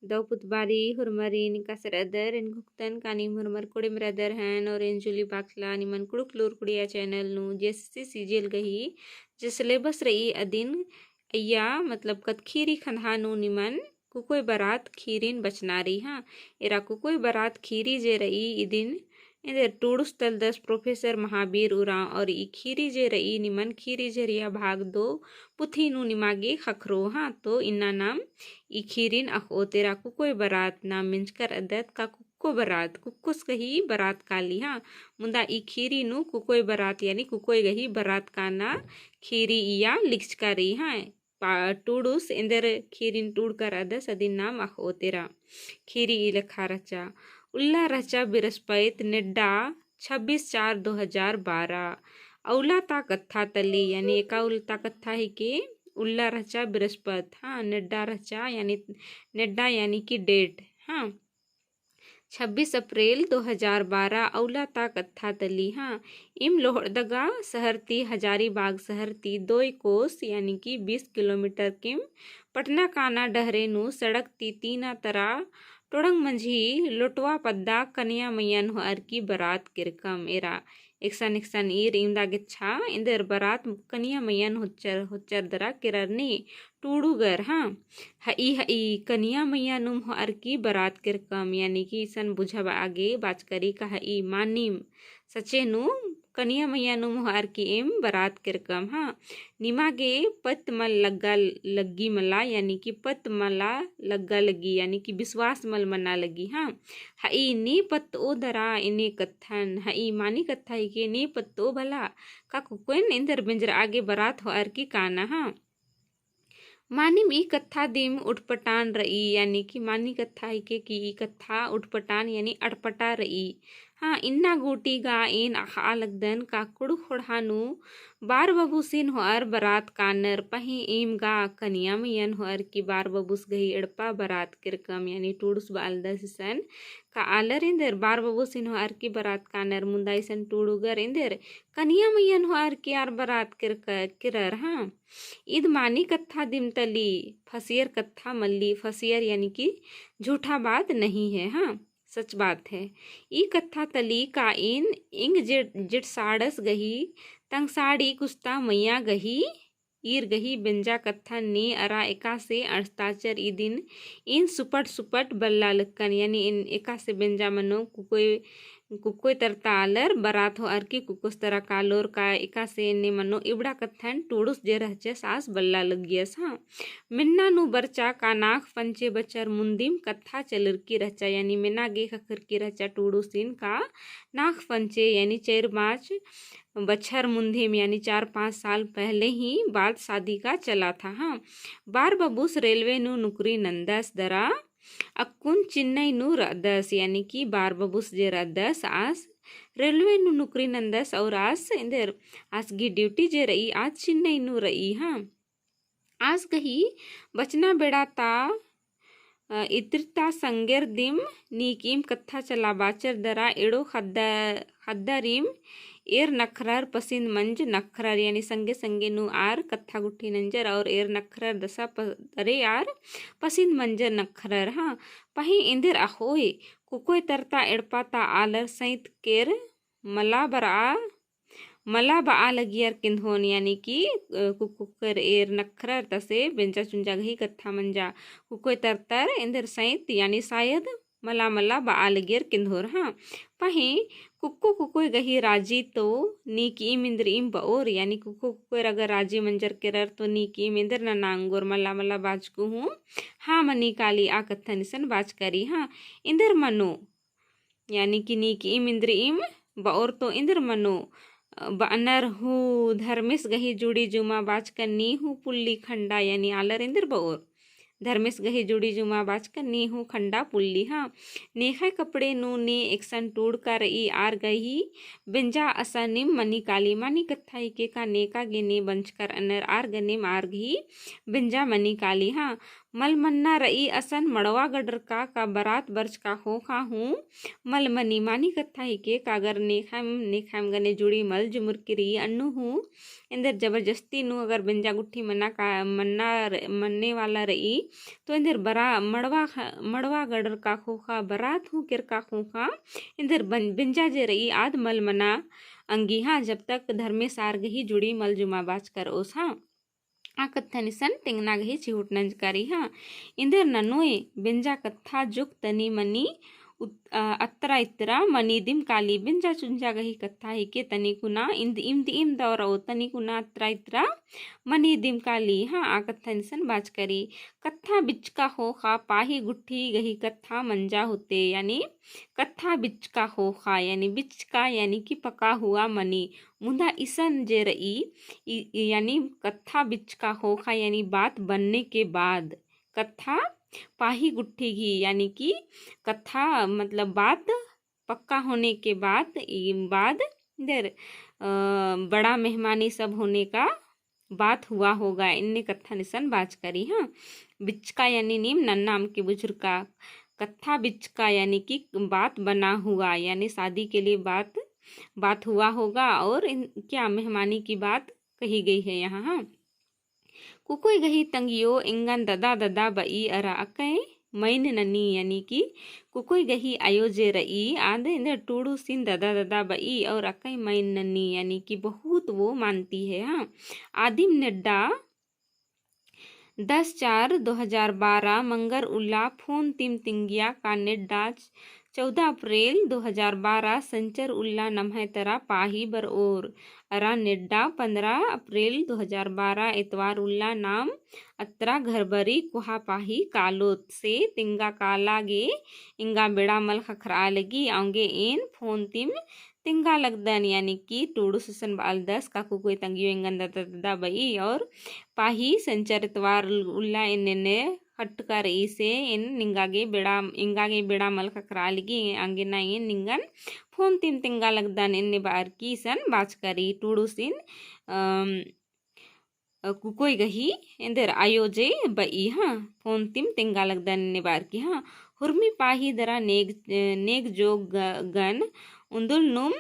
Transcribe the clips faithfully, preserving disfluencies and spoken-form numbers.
दव पुत बारी होरमरिन एकासे रअदर, एन घुकतन का नीम होरमर कोड़ेम रअदर हन और एन जूली बाखला निमन कुँड़ुख़ लूर कुड़िया channel नू JSSC CGL गही जे syllabus रई अदिन अइय्या मतलब कत्था ख़ीरी खंदहा नू निमन कुकोय बरात ख़ीरिन बचना रई। हाँ, एरा कुकोय बरात ख़ीरी जे रई इदिन एन्देर टूड़ुस तलदस प्रोफेसर महावीर उराँव और ई ख़ीरी जे रई निमन ख़ीरी झरिया भाग दो पुथी नू निमा गे ख़क्खरो। हाँ, तो इन्ना नाम ई ख़ीरिन अख़ओत। एरा कुकोय बरात नाम मेंजकर अदत का कुक्को बरात, कुक्कोस गही बरात काली। हाँ, मुदा ई ख़ीरी नू कुकोय बरात यानी कुकोय गही बरात काना ख़ीरी इय्या लिखचका रई। हाँ, पा-, टूड़ुस एन्देर ख़ीरिन टूड़कर अदस अदिन नाम अख़ओत। एरा ख़ीरी ई लेखा रहचा। उल्ला रहचा बिरस्पैत नेड्डा छब्बीस चार दो हज़ार बारह। अउला ता कत्था तली, यानी एका उल्ला ता कत्था हिके उल्ला रहचा बिरस्पैत, हाँ, नेड्डा रहचा, यानी नेड्डा यानी कि date, हाँ। छब्बीस अप्रैल दो हज़ार बारह अउला ता कत्था तली। हाँ, इम लोहरदगा शहर ती हजारीबाग शहर ती दोय कोस यानी कि बीस किलोमीटर किम पटना काना डहरे नू सड़क ती तीना तरा टोड़ंग मंझी लोटवा पद्दा कनिया मइय्यन होअर की बरात केरकम। एरा एकसन एकसन ईर इवंदा गेच्छा एन्देर बरात कनिया मइय्यन होच्चर, होच्चर दरा केरर ने टूड़ुगर। हाँ, हई हई कनिया मइय्या नुम होअर की बरात केरकम, यानी कि इसन बुझाबआ गे बाचकरी का हई मानिम सचे नू कनिया मइय्या नुम होअर की एम बरात केरकम। हाँ, निमा गे पत्त मल लग्गा लग्गी मला, यानी कि पत्त मला लग्गा लग्गी, यानी कि विश्वास मल मना लग्गी। हाँ, हई ने पत्तओ दरा एन्ने कत्थन, हई मानी कत्था हिके ने पत्तओ भला, का कुकोयन एन्देर बेंजरआ गे बरात होअर की काना। हाँ, मानिम ई कत्था दिम उटपटान रई, यानी कि मानी कत्था हिके कि ई कत्था उटपटान यानी अटपटा रई। हाँ, इन्ना गूटी गा एन अख़आ लगदन का कुँड़ुख़ ख़ोंड़हा नू बार बबुसिन होअर बरात कानर, पहें एम गा कनिया मइय्यन होअर की बार बबुस गही एड़पा बरात केरकम, यानी टूड़ुस बआलदस इसन का आलर एन्देर बार बबुसिन होअर की बरात कानर, मुदा इसन टूड़ुगर एन्देर कनिया मइय्यन होअर की आर बरात केरक-, केरर। हाँ, ईद मानी कत्था दिम तली, फसियर कत्था मल्ली, फसियर यानी कि झूठा बात नहीं है, हाँ, सच बात है। ई कत्था तली का एन एंग जेठ, जेठ साड़स गही तंग साड़ी कुस्ता मइय्या गही ईर गही बेंजा कत्थन ने अरा एकासे अंड़सताचर इदिन एन सुपट सुपट बल्ला लक्कन, यानी एन एकासे बेंजा मनो कुकोय कुकोय तरता आलर बरात होअर की कुकोस तरा कालोर का एकासे एन्ने मनो इबड़ा कत्थन टूड़ुस जे रहचस आस बल्ला लग्गियस। हाँ, मेन्ना नू बरचा का नाख पंचे बछर मुन्दिम कत्था चलरकी रहचा, यानी मेना गे ख़क्खरकी रहचा टूड़ुसिन का नाख पंचे यानी चैर पाँच बछर मुन्दिम यानी चार पाँच साल पहले ही बात शादी का चला था। हाँ, बार बबुस रेलवे नू नुकरी नंदस दरा अक्कुन चिन्नई नू रअदस, यानी कि बार बबुस जे रअदस आस रेलवे नू नुकरी नंदस और आस एन्देर आस गही ड्यूटी जे रई आस चिन्नई नू रई। हाँ, आस गही बचना बेड़ा ता, अ, इत्रता संगेर दिम नीक ईम कत्था चला बाचर दरा एड़ो ख़द्दा, ख़द्दारिम एर नखरर पसिंद मंज नखरर, यानी संगे संगे नू आर कत्था गुट्ठी नंजर और एर नखरर दसा प-, अरे आर पसिंद मंजर नखरर। हाँ, पहें एन्देर अख़ोय कुकोय तरता एड़पा ता आलर सैंत केर मला बरआ, मला बआ लगियर किन्धोन, यानी कि, अ, कुकोय एर नखरर तसे बेंजा चुंजा गही कत्था मंजा, कुकोय तरतर एन्देर सैंत, यानी शायद मला मला बआ लगियर किन्धोर। हाँ, पहें कुक्को कुकोय गही राजी तो नीक ईम इन्द्रिइम बओर, यानी कुक्को कुकोयर अगर राजी मंजर केरर तो नीक ईम एन्देर नना ओंगोर मला मला बाचकु हूँ, हाँ मनी काली आ कत्थन इसन बाचकरी। हाँ, एन्देर मनो, यानी कि नीक ईम इन्द्रिइम बओर तो एन्देर मनो, अ, बअनर हूँ धर्मेस गही जुड़ी जुमा बाचकन नी हूँ पुल्ली खंडा, यानी आलर एन्देर बओर। धर्मेस गही जुड़ी जुमा बाचकन नी हूँ खंडा पुल्ली। हाँ, नेखय कपड़े नू ने एकसन टूड़का रई आर गही बेंजा असानिम मनी काली, मानी कत्था हिके का नेका गे ने बंचकर अनर आर गनिम आर गही बेंजा मनी काली। हाँ, मल मन्ना र'ई असन मड़वा गडरका का बरात बरचका ख़ोख़ा हूँ मल मनी। मानी कत्था हिके का अगर नेख़ाम, नेख़ाम गने जुड़ी मल जुमुरकी र'ई अन्नु हूँ एन्देर जबरजस्ती नू अगर बेंजा गुट्ठी मन्ना का, मन्ना र-, मन्ने वाला र'ई तो एन्देर बरा-, मड़वा ख-, मड़वा गडरका ख़ोख़ा बरात हूँ केरका ख़ोख़ा एन्देर बन-, बेंजा जे र'ई आद मल मना अंगी हाँ, जब तक धर्मेस आर गही जुड़ी मल जुमा बाचकर ओस हाँ। आ कत्थन इसन तेंगना गही चिहुट नंजकारी हाँ। एन्देर ननोय बेंजा कत्था जुक तनी मनी उत-, अ, अत्रा इत्रा मनी दिम काली। बेंजा चुंजा गही कत्था हिके तनी कुना इन्द इम्द इम दौरा ओ तनी कुना अत्रा इत्रा मनी दिम काली हाँ। आ कत्थन इसन बाचकारी। कत्था बिचका ख़ोख़ा पाही गुट्ठी गही कत्था मंजा होते, यानी कत्था बिचका ख़ोख़ा यानी बिचका यानी कि पका हुआ मनी। मुदा इसन जे र'ई, इ-, इ-, यानी कत्था बिचका ख़ोख़ा यानी बात बनने के बाद, कत्था पाही गुट्ठी गही यानी कि कत्था मतलब बात पक्का होने के बाद, ई बाद एन्देर, अ, बड़ा मेहमानी सब होने का बात हुआ होगा, एन्ने कत्थन इसन बाचकारी हाँ। बिचका यानी नीम नन्ना अमके बुझुरका, कत्था बिचका यानी कि बात बना हुआ, यानी शादी के लिए बात, बात हुआ होगा और इन, क्या मेहमानी की बात कही गई है यहाँ हाँ। कुकोय गही तंगियो एंगन ददा ददा ब'ई अरा अकय मइन ननी, यानी कि कुकोय गही अयो जे र'ई, आद एन्देर टूड़ुसिन ददा ददा ब'ई और अकय मइन ननी, यानी कि बहुत वो मानती है हाँ। आदिम नेड्डा दस चार दो हजार बारह मंगर उल्ला फोन तिम तिंगिया का नेड्डा चौदह अप्रैल दो हजार बारह संचर उल्ला नम्है तरा पाही बर'ओर। अरा नेड्डा पन्द्रह अप्रैल दो हजार बारह एतवार उल्ला नाम अत्रा घरबरी कोहा पाही कालोत से तिंगा काला गे एंगा बेड़ा मल ख़क्खर'आ लगी। औंगे एन फोन तिम तिंगा लगदन, यानी कि टूड़ुस इसन ब'आलदस का कुकोय तंगियो एंगन ददा ददा ब'ई और पाही संचर एतवार उल्ला एन एन्ने खट्टका र'ई से एन निंगा गे बेड़ा, एंगा गे बेड़ा मल ख़क्खर'आ लगी, औंगे ना एन निंगन फोन तिम तिंगा लगदन एन्ने ब'अर की इसन बाचकारी टूड़ुसिन, अम, अ, कुकोय गही एन्देर अयो जे ब'ई हाँ, फोन तिम तिंगा लगदन एन्ने ब'अर की हाँ। हुरमी पाही दरा नेग, अ, नेग जोग ग-, गन उन्दुल नुम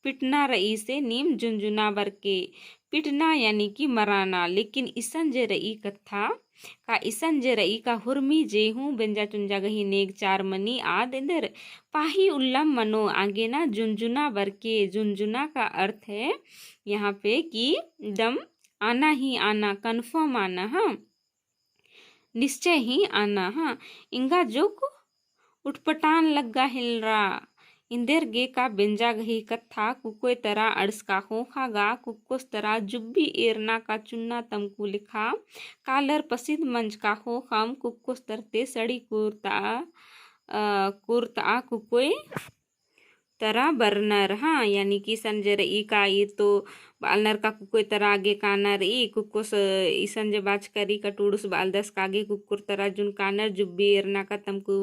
पिटना र'ई से नीम जुनजुना बरके। पिटना यानी कि मराना, लेकिन इसन जे र'ई कत्था, का इसन जे र'ई का हुरमी जे हूँ बेंजा चुंजा गही नेग चार मनी आद एन्देर पाही उल्लम मनो आगे ना जुनजुना बरके। जुनजुना का अर्थ है यहाँ पे कि दम आना ही आना, confirm आना, हाँ, निश्चय ही आना, हाँ। एंगा जोक उटपटान लग्गा हेलरा। एन्देर गे का बेंजा गही कत्था कुकोय तरा अंड़सका ख़ोख़ा गा कुक्कोस तरा जुब्बी एरना का चुन्ना तमकु लेखा कालर पसिद मंजका ख़ोख़ाम कुक्कोस तरते सड़ी कुर्ता, अ, कुर्ता कुकोय तरा बरनर, हाँ, यानी कि इसन जे र'ई का ईर तो ब'आलनर का कुकोय तरा आगे कानर ई, कुक्कोस इसन जे बाचकारी का टूड़ुस ब'आलदस का आगे कुक्कोर तरा जुन कानर जुब्बी एरना का तमकु,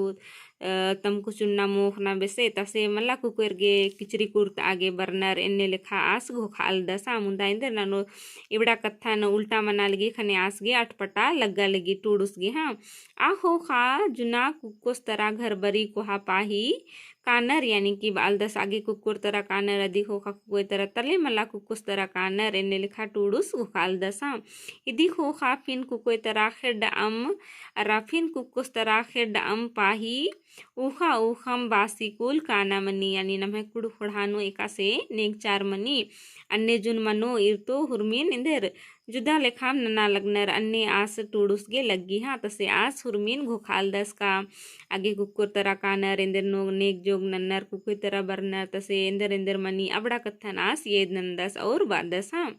अ, तमकु चुन्ना मोख़ना बेसे, तसे मला कुकोयर गे किचरी कुर्ता आगे बरनर एन्ने लेखा आस घोखालदस, हाँ, मुदा एन्देर ननो इबड़ा कत्था न उल्टा मना लगी ख़ने आस गे अटपटा लग्गा लगी टूड़ुस गे, हाँ। आ ख़ोख़ा जुना कुक्कोस तरा घरबरी कोहा पाही कानर, यानी कि ब'आलदस आगे कुक्कोर तरा कानर, अदी ख़ोख़ा कुकोय तरा तले मला कुक्कोस तरा कानर, एन्ने लेखा टूड़ुस घोखालदस, हाँ। इदी ख़ोख़ा फिन कुकोय तरा ख़ेड्ड अम, अरा फिन कुक्कोस तरा ख़ेड्ड अम पाही, ऊख़ा ऊख़म बासी कुल काना मनी, यानी नम्है कुँड़ुख़ ख़ोंड़हा नू एकासे नेग चार मनी, अन्ने जुन मनो ईर तो हुरमिन एन्देर जुदा लेखाम नना लगनर, अन्ने आस टूड़ुस गे लग्गी, हाँ। तसे आस हुरमिन घोखालदस का आगे कुक्कोर तरा कानर, एन्देर नो नेग जोग नन्नर, कुकोय तरा बरनर, तसे एन्देर एन्देर मनी अबड़ा कत्थन आस येद नन्दस और ब'अदस, हाँ।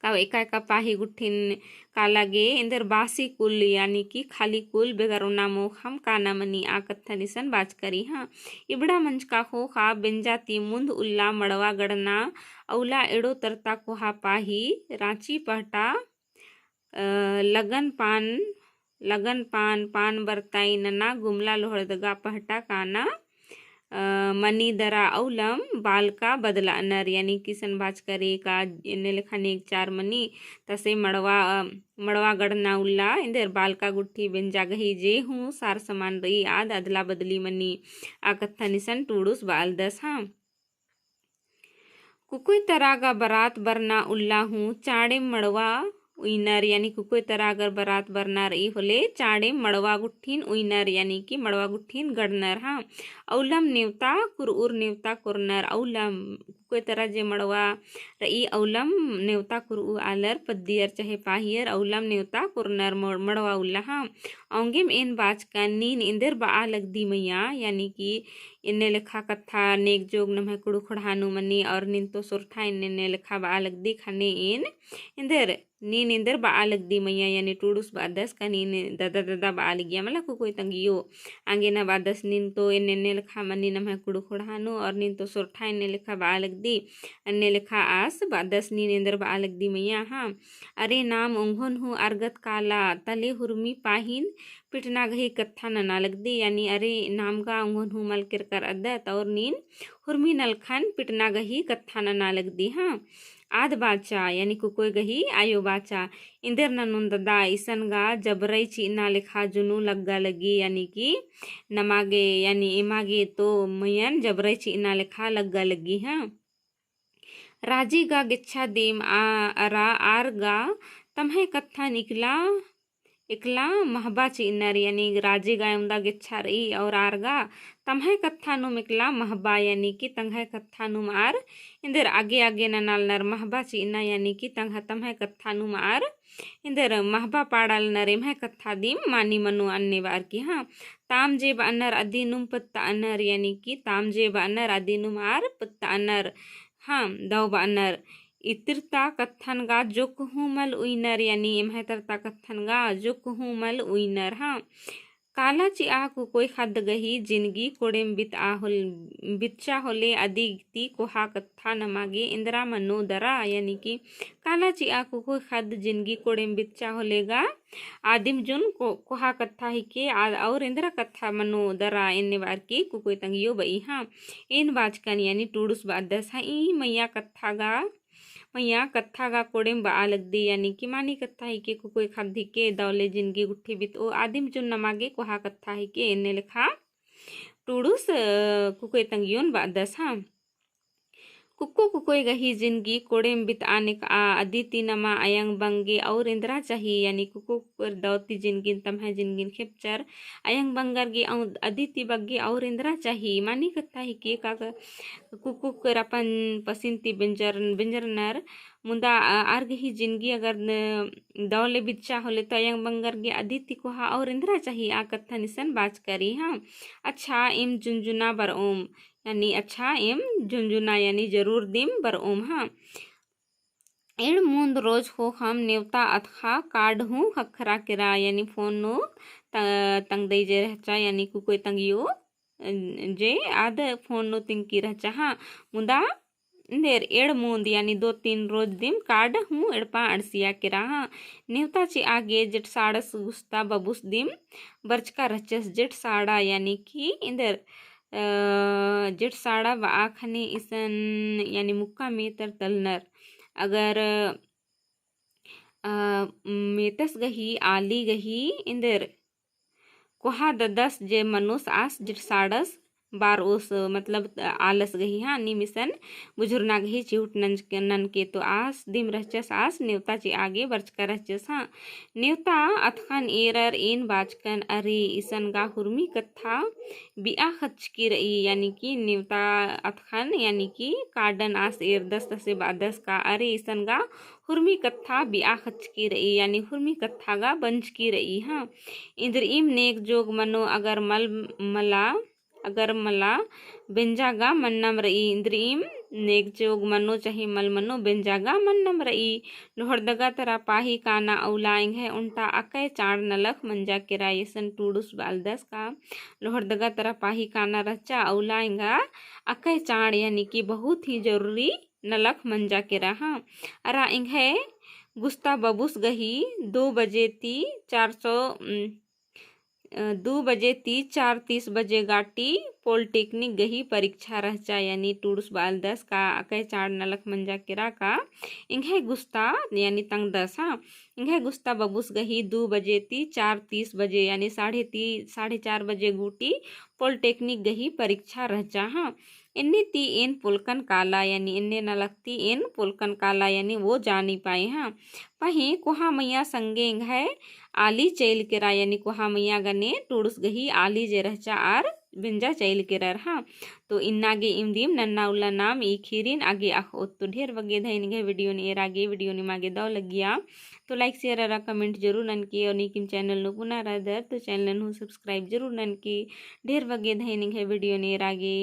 का एका एका पाही गुट्ठिन काला गे एन्देर बासी कुल, यानी कि खाली कुल बेगर ओना मोख़म काना मनी आ कत्थन इसन बाचकारी, हाँ। इबड़ा मंजका ख़ोख़ा बेंजा ती मुन्द उल्ला मड़वा गड़ना अउला एड़ो तरता कोहा पाही राँची पहटा, अ, लगन पान, लगन पान, पान बरताई नना गुमला लोहरदगा पहटा काना, अ, मनी दरा अउलम बालका बदलानर, यानी कि इसन बाचका रई का एन्ने लेखा नेग चार मनी तसे मड़वा, अ, मड़वा गड़ना उल्ला एन्देर बालका गुट्ठी बेंजा गही जे हूँ सार समान रई आद अदला बदली मनी। आ कत्थन इसन टूड़ुस बआलदस हाँ। कुकोय तरा गा बरात बरना उल्ला हूँ चाड़ेम मड़वा उइनर, यानी कुकोय तरा अगर बरात बरना रई होले चाड़ेम मड़वा गुट्ठिन उइनर, यानी कि मड़वा गुट्ठिन गड़नर हाँ। अउलम नेवता कुरउर नेवता कोरनर, अउलम कुकोय तरा जे मड़वा रई अउलम नेवता कुरउ आलर पद्दियर चाहे पाहियर अउलम नेवता कोरनर मड़-, मड़वा उल्ला हाँ। औंगेम एन बाचकन नीन एन्देर बआ लगदी मइय्याँ, यानी कि एन्ने लेखा कत्था नेग जोग नम्है कुँड़ुख़ ख़ोंड़हा नू मनी और नीन तो सोरठा एन्ने एन्ने लेखा बआ लगदी ख़ने एन एन्देर नीन एन्देर बआ लगदी मइय्याँ, यानी टूड़ुस बअदस का नीन ददा ददा बआ लगिया मला कुकोय तंगियो। आंगे ना बअदस नीन तो एन्ने एन्ने लेखा मनी नम्है कुँड़ुख़ ख़ोंड़हा नू और नीन तो सोरठा एन्ने लेखा बआ लगदी, एन्ने लेखा आस बअदस नीन एन्देर बआ लगदी मइय्याँ हाँ। अरे नाम ओंघोन हूँ अरगत काला तले हुरमी पाहिन पिटना गही कत्था नना लगदी, यानी अरे नाम गा ओंघोन हूँ मल केरकर अदत और नीन हुरमी नलखन पिटना गही कत्था नना लगदी हाँ। आद बाचा, यानी कुकोय गही आयो बाचा, एन्देर ननोन ददा, इसन गा जबरई चिअना लेखा जुनू लग्गा लगी, यानी कि नमा गे, यानी एमा गे तो मइय्याँ जबरई चिअना लेखा लग्गा लगी हाँ। राजी गा गेच्छा दिम आ, अरा आर गा तम्है कत्थन इकला एकला महबा चिअनर, यानी राजी गा एवंदा गेच्छा रई और आर गा तम्है कत्था नुम एकला महबा, यानी कि तंग्है कत्था नुम आर एन्देर आगे आगे ननालनर, महबा चिअना, यानी कि तंग्है तम्है कत्था नुम आर एन्देर महबा पाड़ालनर, एम्है कत्था दिम मानी मनो अन्ने बअर की हाँ। ताम जे बअनर अदी नुम पत्ताअनर, यानी कि ताम जे बअनर अदी नुम आर पत्ताअनर हाँ, दव बअनर। इतिरता कत्थन गा जोक हूँ मल उइनर, यानी एम्है तरता कत्थन गा जोक हूँ मल उइनर हाँ। काला चिआ कुकोय ख़द्द गही जिनगी कोड़ेम बितआ होल-, बितचा होले अदी ती कोहा कत्था नमा गे एन्दरा मनो दरा, यानी कि काला चिआ कुकोय ख़द्द जिनगी कोड़ेम बितचा होले गा आदिम जुन को-, कोहा कत्था हिके, आ-, और एन्दरा कत्था मनो दरा एन्ने बअर की कुकोय तंगियो बई हाँ। एन बाचकन यानी टूड़ुस बअदस हाँ, ई मइय्याँ कत्था गा, मइय्याँ कत्था गा कोड़ेम बआ लगदी, यानी कि मानी कत्था हिके कुकोय ख़द्द हिके, दव ले जिनगी गुट्ठी बितओ आदिम जुन नमा गे कोहा कत्था हिके, एन्ने लेखा टूड़ुस, अ, कुकोय तंगियोन बअदस हाँ। कुक्को कुकोय गही जिनगी कोड़ेम बितआ नेकआ, अदी ती नमा अयंग बंग गे और एन्दरा चाही, यानी कुक्को कुकोयर दव ती जिनगिन तम्है जिनगिन खेपचर, अयंग बंगर गे औ-, अदी ती बग्गे और एन्दरा चाही, मानी कत्था हिके का ग-, कुक्को कुकोयर अपन पसिन ती बेंजर-, बेंजरनर, मुदा, अ, आर गही जिनगी अगर न-, दव ले बितचा होले तो अयंग बंगर गे अदी ती कोहा और एन्दरा चाही, आ कत्थन इसन बाचका रई हाँ। अच्छा, एम जुनजुना बरओम, यानी अच्छा एम जुनजुना यानी जरूर दिम बरओम हाँ। एंड़ मुन्द रोज ख़ोख़म नेवता अतख़ा card हूँ ख़क्खरा केरा, यानी phone नू त-, तंगदई जे रहचा, यानी कुकोय तंगियो, अ, जे आद phone नू तिंगकी रहचा हाँ। मुदा एन्देर एंड़ मुन्द यानी दो तीन रोज दिम card हूँ एड़पा अंड़सिया केरा हाँ। नेवता चिआ गे जेठ साड़स गुस्ता बबुस दिम बरचका रहचस। जेठ साड़ा यानी कि एन्देर अ, जेठ साड़ा बआ ख़ने इसन यानी मुक्का मेतर तलनर। अगर, अ, मेतस गही, आली गही, एन्देर कोहा ददस जे मनुस आस जेठ साड़स बारओस, मतलब, आलस गही, हाँ, नीम इसन बुझुरना गही चिहुट नंज-, ननके तो आस दिम रहचस, आस नेवता चिआ गे बरचका रहचस, हाँ। नेवता अतख़न एरर एन बाचकन, अरे, इसन गा हुरमी कत्था बिआ ख़च्चकी रई, यानी कि नेवता अतख़न, यानी कि cardन आस एरदस तसे बअदस का, अरे, इसन गा हुरमी कत्था बिआ ख़च्चकी रई, यानी हुरमी कत्था गा बंचकी रई, हाँ। इन्द्रिइम नेग जोग मनो अगर मल-, मला अगर मला बेंजा गा मन्नम रई, इन्द्रिइम नेग जोग मनो चाहे मल मनो बेंजा गा मन्नम रई। लोहरदगा तरा पाही काना अउला एंग्है ओन्टा अकय चाड़ नलख मंजा केरा, इसन टूड़ुस बअलदस का लोहरदगा तरा पाही काना रहचा अउला एंगा अकय चाड़ यानी कि बहुत ही जरूरी नलख मंजा केरा, हाँ। अरा एंग्है गुस्ता बबुस गही दो बजे ती चार सौ, उम, अ, दू बजे ती चार तीस बजे गाटी polytechnic गही परीक्षा रहचा, यानी टूड़ुस बालदस का अकय चाड़ नलख मंजा केरा का एंग्है गुस्ता यानी तंगदस, हाँ। एंग्है गुस्ता बबुस गही दू बजे ती चार तीस बजे यानी साढ़े ती-, साढ़े चार बजे गूटी polytechnic गही परीक्षा रहचा, हाँ। एन्ने ती एन पोलकन काला यानी एन्ने नलख ती एन पोलकन काला यानी वो जानी पाए, हाँ। पहें कोहा मइया संगे एंग्है आली चइल केरा यानी कोहा मइया गने टूड़ुस गही आली जे रहचा आर बेंजा चइल केरर, हाँ। तो इन्ना गे इमदिम नन्ना उल्ला नाम ई खीरिन आगे अख़ ओत्तो। ढेर बग्गे धैन एंग्है video नू एरा गे। Video निमा गे दव लग्गिया तो like share अरा comment जरूर ननके और नीकिम channel नू पुना रअदर तो channel नू subscribe जरूर ननके। ढेर बग्गे धैन एंग्है video नू एरा गे।